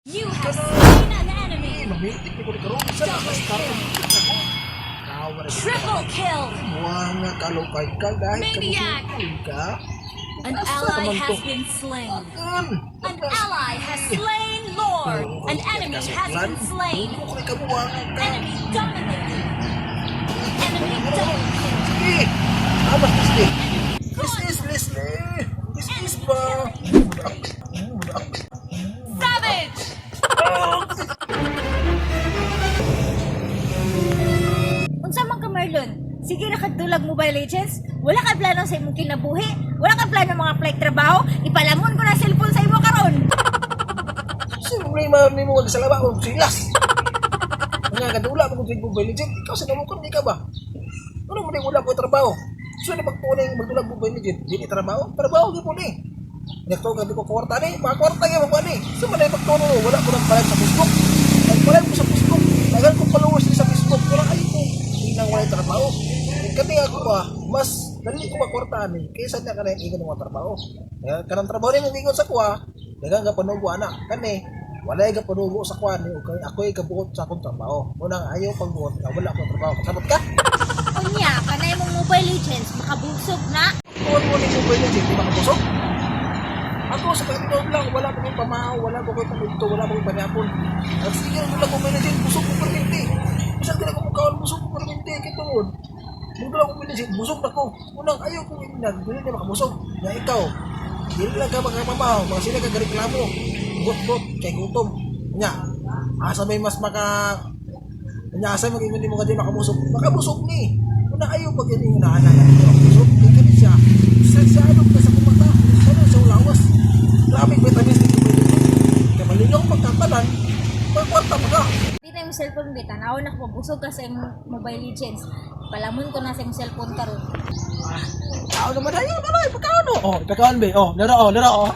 You have slain an enemy. Mamitik ni ko ni karon sa Double start. kill. Tawa ra. Triple kill. Buwanga kalukay ka dahil Maniac. kabusog ka. An Asa ally naman has to? been slain. An An ally has slain Lord. An enemy has been slain. Mo ko kabuwanga ka. Enemy dominated. Enemy double kill. Sige. Amas Leslie. Enemy This is Leslie. This is Enemy ba? killing Budak. Budak. Savage. Unsa man ka, Marlon? Sige ra kag dulag Mobile Legends? Wala ka plano sa imong kinabuhi? Wala ka plano mga apply trabaho? Ipalamon ko na cellphone sa imo karon. Sino problema ni mo sa laba o silas? Nga kadula mo kung Mobile Legends, ikaw sa namukon di ka ba? Ano mo di wala ko trabaho? So ni pagtuning magdulag Mobile Legends, di ni trabaho, trabaho gyud po ni. Nekto gabi ko kwarta ni, mga kwarta gyud mo ni. So man ay pagtuno wala ko nagpalag sa Facebook. Nagpalag ko sa Facebook, tagal ko followers ni sa Facebook, pero ay ko inang wala trabaho. Kani ako ba, mas dali ko makwarta ni kaysa na kanang ingon nga trabaho. Kaya kanang trabaho ni ingon sa kuha, daghang ka panugo ana. Kani walay ka panugo sa kuha ni okay, ako'y kabuot sa akong trabaho. Unang ayaw pagbuot nga wala akong trabaho. Kasabot ka? Unya, kanay mong Mobile Legends makabusog na. Tuwan mo ni Mobile Legends, di makabusog? Ako sa pagkatinood lang, wala ko kayong pamahaw, wala ko kayong pamudto, wala ko kayong panyapon. At sige, wala ko Mobile Legends, busog ko permente. Bisag dili ko mukaon, busog ko permente, kay tungod. Mudula ko Mobile Legends, busog na ko. Unang ayaw kong ingnan, dili na makabusog. Na ikaw, dili lang ka makamamahaw, mga sila ka gareklamo. Gut-gut, kay gutom. Nya, asa may mas maka Nya asa mag-ingon nimo ka di makabusog. Makabusog ni. Una ayaw pag ini nga na di makabusog. Kay kani siya. Sa siya ano ka sa kumata, ano sa lawas. Daming vitamins dito pa dito. Kay malingaw pagkatanan, pagkwarta pa ka. Di na imong cellphone bi tanaw na ko mabusog ka sa imong Mobile Legends. Palamon ko na sa imong cellphone karon. Tao naman ayo na lang pagkaon oh. Oh, pagkaon be. Oh, laro oh, laro oh.